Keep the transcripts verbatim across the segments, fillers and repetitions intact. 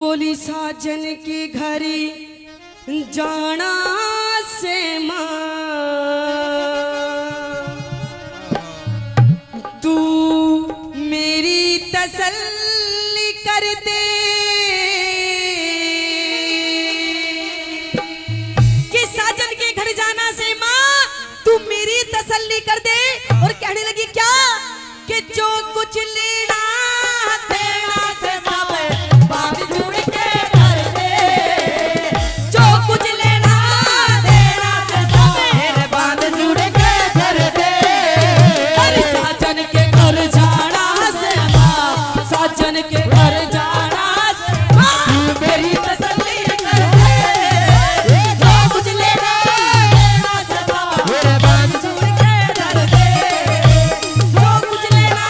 बोली, साजन के घर जाना से माँ, तू मेरी तसल्ली कर दे। कि साजन के घर जाना से माँ, तू मेरी तसल्ली कर दे। और कहने लगी क्या? कि जो कुछ लेना देना से सब बांध जुड़ के धर दे। जो कुछ लेना देना से सब मेरे बांध जुड़ के धर दे। अरे साजन के घर जाना से माँ, साजन के घर जाना से माँ, मेरी तसल्ली कर दे। जो कुछ लेना देना से सब मेरे बांध जुड़ के धर दे। जो कुछ लेना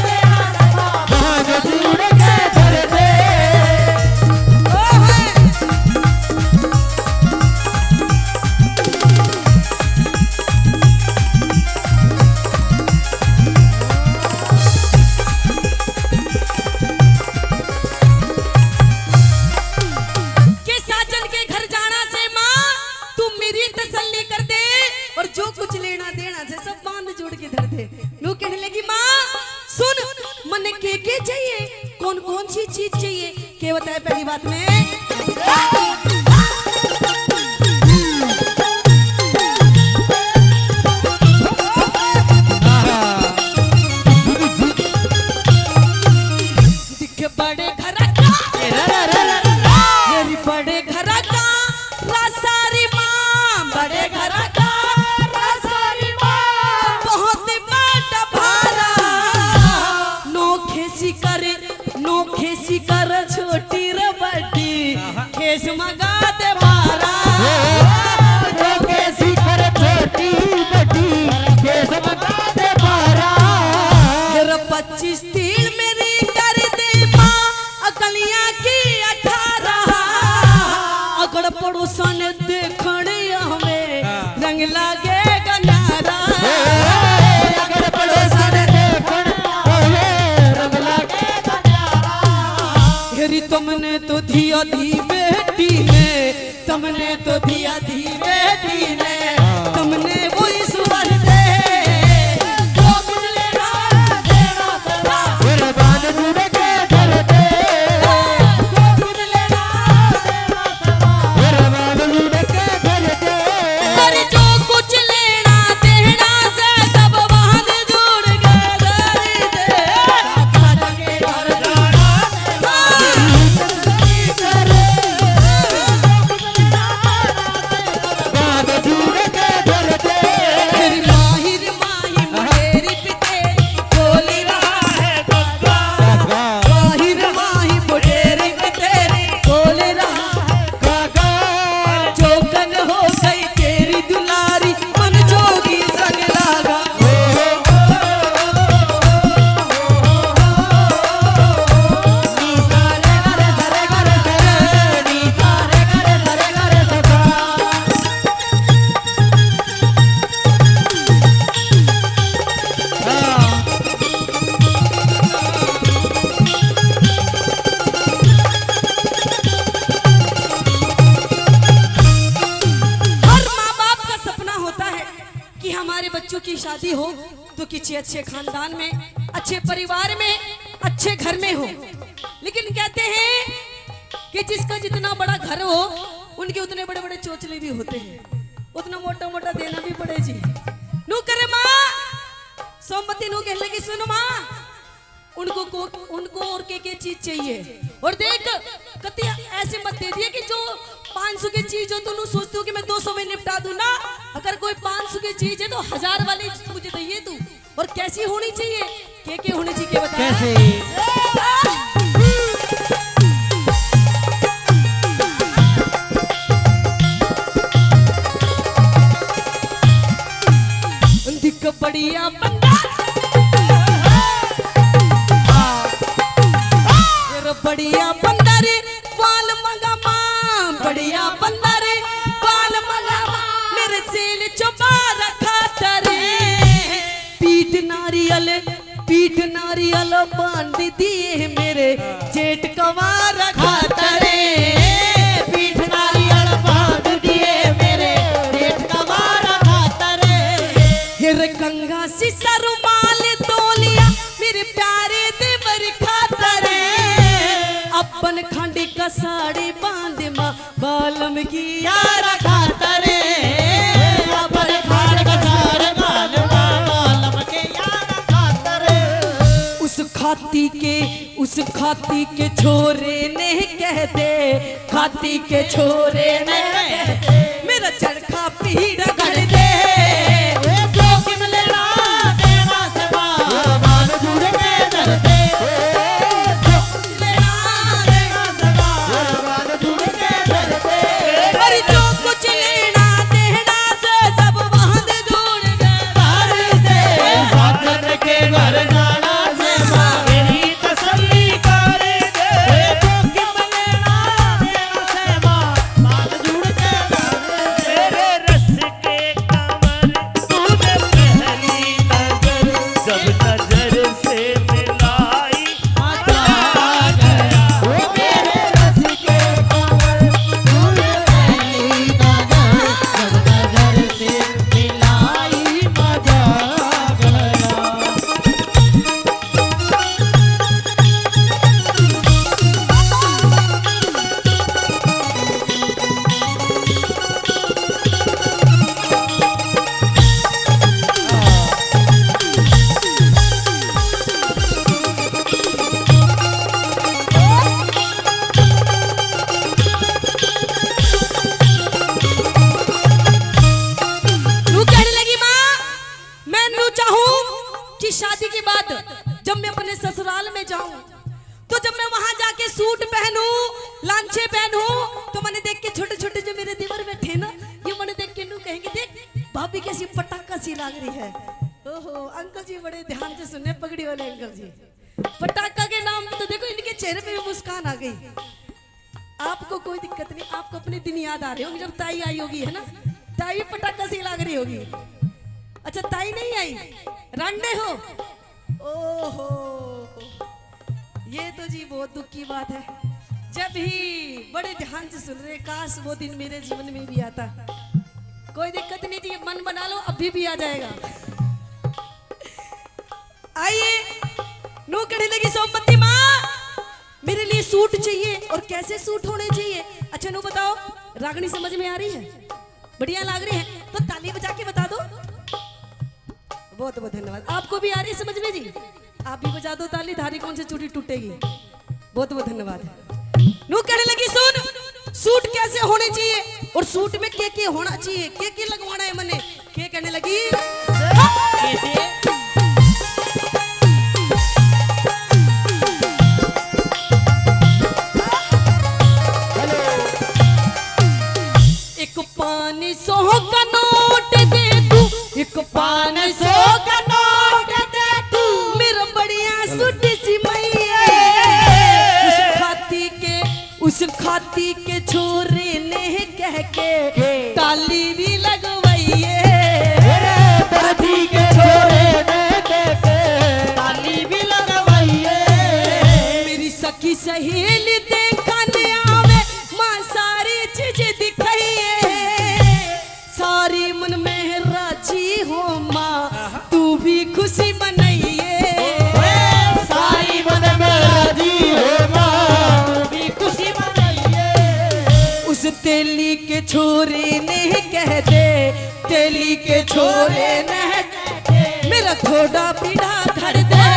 देना सब बांध जुड़ के धर दे। ओ है। के साजन के घर जाना से माँ, तू मेरी तसल्ली कर दे, और जो कुछ लेना देना से सब बांध जोड़ के धर दे। नू कहने लगी, माँ सुन, मन्ने के के चाहिए, कौन कौन सी चीज चाहिए, के बताए पहली बात में। दिख बड़े घर का, मेरी बड़े घर का रासा री माँ, बड़े घर का रासा री माँ, बहुत बड़ा भारा। नोखे सी कर, नोखे सी कर छोटी रे बड़ी, केस मगा दे बारा। नोखे सी कर छोटी बड़ी, केस मगा दे बारा। फिर पच्चीस तीन मेरी कर दे माँ, अकलियां की अठारह। अगड़ पड़ोसन देखण हमें रंग लागे गनारा। अगड़ पड़ोसन देखण हमें रंग लागे गनारा। हेरी तुमने तो दिया दी बेटी ने, तुमने तो दिया दी बेटी ने, तुमने वो ईश्वर दे। जो कुछ लेना देना सदा, कुर्बान जुड़ के धर दे। जो कुछ लेना देना सदा, कुर्बान जुड़ के धर दे। अरे जो कुछ लेना देना से सब बांध जुड़ के धर दे। हर माँ बाप का सपना होता है कि हमारे बच्चों की शादी हो तो किसी अच्छे खानदान में, अच्छे परिवार में, अच्छे घर में हो। लेकिन कहते हैं कि जिसका जितना बड़ा घर हो, उनके उतने बड़े बड़े चोचले भी होते हैं, उतना मोटा मोटा देना भी पड़े जी। नू करे माँ, सोमवती नू कहने लगी, सुनो माँ, उनको को, उनको और के के चीज चाहिए। और देख, कति ऐसे मत दे दिए कि जो पाँच सौ की चीज हो तो नू सोचते हो कि मैं दो सौ में निपटा दूं ना। अगर कोई पाँच सौ की चीज है तो हजार वाली मुझे दइए तू। और कैसी होनी चाहिए, के के होनी चाहिए, के बता। कैसे? दिख बढ़िया बंदा, फिर बढ़िया बंदा रे, बाल मंगा माँ, बढ़िया बंदा रे, बाल मंगा माँ, मेरे सेल चुबा रखा तेरे। पीठ नारियल, पीठ नारियल बांध दिए मेरे जेठ कवार खातर। खंड का साड़ी बांध माँ बालम की यार खातर, अपन खाड़ का सार बांध माँ बालम के यार खातर। उस खाती के, उस खाती के छोरे ने कह दे, खाती के छोरे ने कह दे, मेरा चरखा पीड़ा कर दे। ए, जोखिम लेना देना से बाल जुड़ के धर दे। ए, जोखिम लेना देना से बाल जुड़ के धर दे। अरे जो कुछ लेना देना से सब बांध जोड़ के धर दे। साजन के घर जाना से माँ मेरी तसल्ली कर दे। ए, जोखिम लेना देना से माँ बाल जुड़ के धर दे। मेरे रस के कमर तूने पहली नजर, जब नजर से मिलाई, मजा आ गया। ओ मेरे रस के कमर तूने पहली नजर, जब नजर से मिलाई, मजा आ गया। नू कहने लगी, माँ, मैं नू चाहूं कि शादी के बाद जब मैं अपने ससुराल में जाऊं, तो जब मैं वहां जाके सूट पहनूं, लांछे पहनूं, तो मैंने देख के छोटे छोटे जो मेरे देवर बैठे ना, ये मैंने देख के नू कहेंगे, देख भाभी कैसी पटाखा सी लाग रही है। ओहो, अंकल जी बड़े ध्यान से सुनने, पगड़ी वाले अंकल जी। पटाखा के नाम पे तो देखो, इनके चेहरे पे भी मुस्कान आ गई। आपको कोई दिक्कत नहीं, आपको अपने दिन याद आ रहे होंगे जब ताई आई होगी, है ना? ताई भी पटाखा सी लाग रही होगी। अच्छा, ताई नहीं आई, रांडे हो? ओहो, ये तो जी बहुत दुख की बात है। जब ही बड़े ध्यान से सुन रहे, काश वो दिन मेरे जीवन में भी आता। कोई दिक्कत नहीं जी, मन बना लो, अभी भी आ जाएगा। आइए, नू कहने लगी, सोमवती माँ, मेरे लिए सूट चाहिए। और कैसे सूट होने चाहिए? अच्छा, नू बताओ, रागनी समझ में आ रही है? बढ़िया लाग रही है, तो ताली बजा के बता दो। बहुत बहुत धन्यवाद। आपको भी आ रही समझ में जी? आप भी बजा दो ताली, थारी कौन सी चूड़ी टूटेगी? बहुत बहुत धन्यवाद। नू कहने लगी, सुन, सूट कैसे होने चाहिए और सूट में के के होना चाहिए, के के लगवाना है मने, के कहने लगी। एक पाँच सौ का नोट दे तू, एक पाँच सौ का नोट दे तू, मेरा बढ़िया सूट सिमैया। उस खाती के, उस खाती के छोरे ने कह के ताली भी लगवाइए। मेरे दर्दी के छोरे ने कह के ताली भी लगवाइए। मेरी सखी सहेली देखने आवे, माँ सारी चीज दिखाइए। सारी मन में राजी हो माँ, तू भी खुशी मनाइए। सारी मन में राजी हो माँ, तू भी खुशी मनाइए। उस तेली के छोरे ने कह दे, तेली के छोरे ने कह दे, मेरा थोड़ा पीढ़ा धर दे।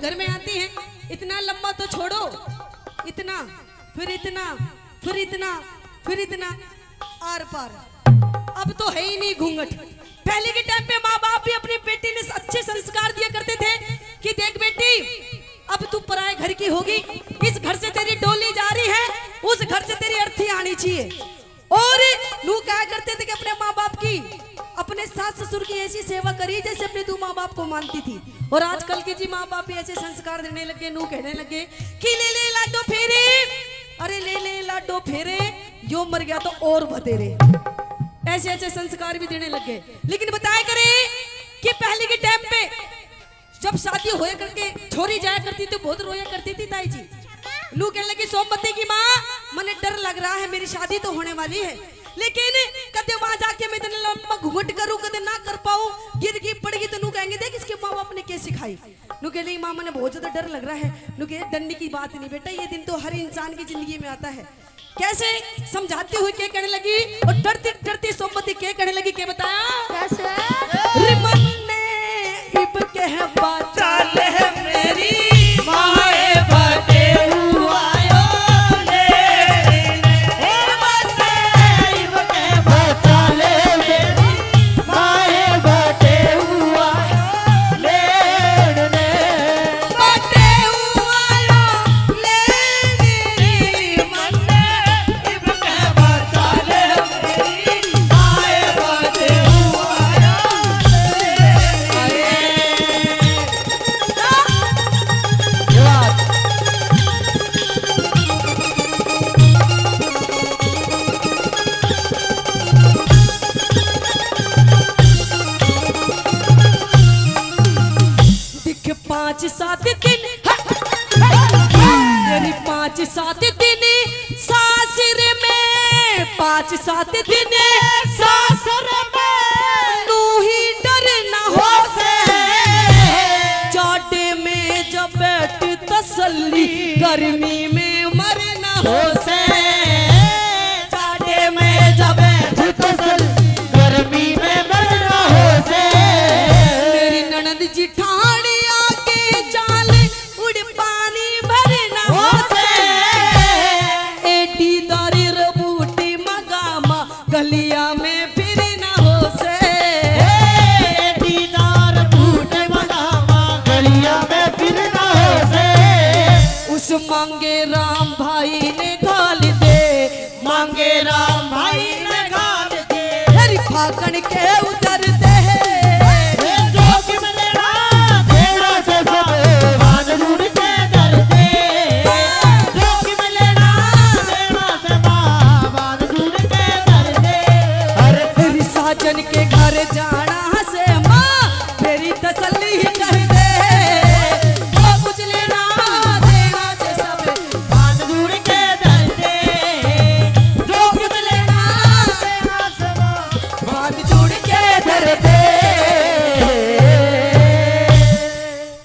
घर में आती हैं, इतना लंबा तो छोड़ो, इतना, फिर इतना, फिर इतना, फिर इतना, आर पार। अब तो है ही नहीं घूंघट। पहले के टाइम पे माँ बाप भी अपनी बेटी ने अच्छे संस्कार दिया करते थे कि देख बेटी, अब तू पराए घर की होगी, इस घर से तेरी डोली जा रही है, उस घर से तेरी अर्थी आनी चाहिए। और नू कहा करते थे कि अपने माँ बाप की, अपने सास ससुर की ऐसी सेवा करी जैसे अपने तू माँ बाप को मानती थी। और आजकल के जी माँ बाप भी ऐसे संस्कार देने लगे, नू कहने लगे कि ले ले लाडो फेरे, अरे ले ले लाडो फेरे, यो मर गया तो और बतेरे। ऐसे ऐसे संस्कार भी देने लग गए। लेकिन बताया करें कि पहले के टाइम पे जब शादी होया करके छोरी जाया करती तो बहुत रोया करती थी ताई जी। नू कहने लगी सोमवती की माँ, मने डर लग रहा है, मेरी शादी तो होने वाली है, लेकिन कदे वहां जाके मैं इतने लंबा घूंघट करूं, कदे ना कर पाऊं, गिर गई पड़ गई तो नू कहेंगे देख इसके माँ बाप ने क्या सिखाई। नू कह लगी माँ मने बहुत ज्यादा डर लग रहा है। नू कहे डरने की बात नहीं बेटा, ये दिन तो हर इंसान की जिंदगी में आता है। कैसे समझाती हुई के कहने लगी और डरती डरती सोमवती के कहने लगी, के बताया? कैसे? रिमन ने इब कह बात चाल है मेरी माए बाटे हुआ यो लेने। रिमन ने इब कह बात चाल है मेरी माए बाटे हुआ यो लेने। बाटे हुआ यो लेने। दिख पाँच सात दिन, तेरी पाँच सात दिन सासरे में, पाँच सात दिन सासरे में, नू ही डर ना हो से। जाड़े में जब बैठ तसल्ली, गर्मी में मर ना हो से। जाड़े में जब बैठ तसल्ली, गर्मी में मर ना हो से। मेरी ननद जिठानिया के चाल उड़ पानी भर ना हो से। एडी दारी रे बूटी मगामा गलिया में फिर ना हो से। एडी दार बूटी मगामा गलिया में फिर ना हो से। उस मांगे राम भाई ने गाल दे, मांगे राम भाई ने गाल दे। हरी फागण के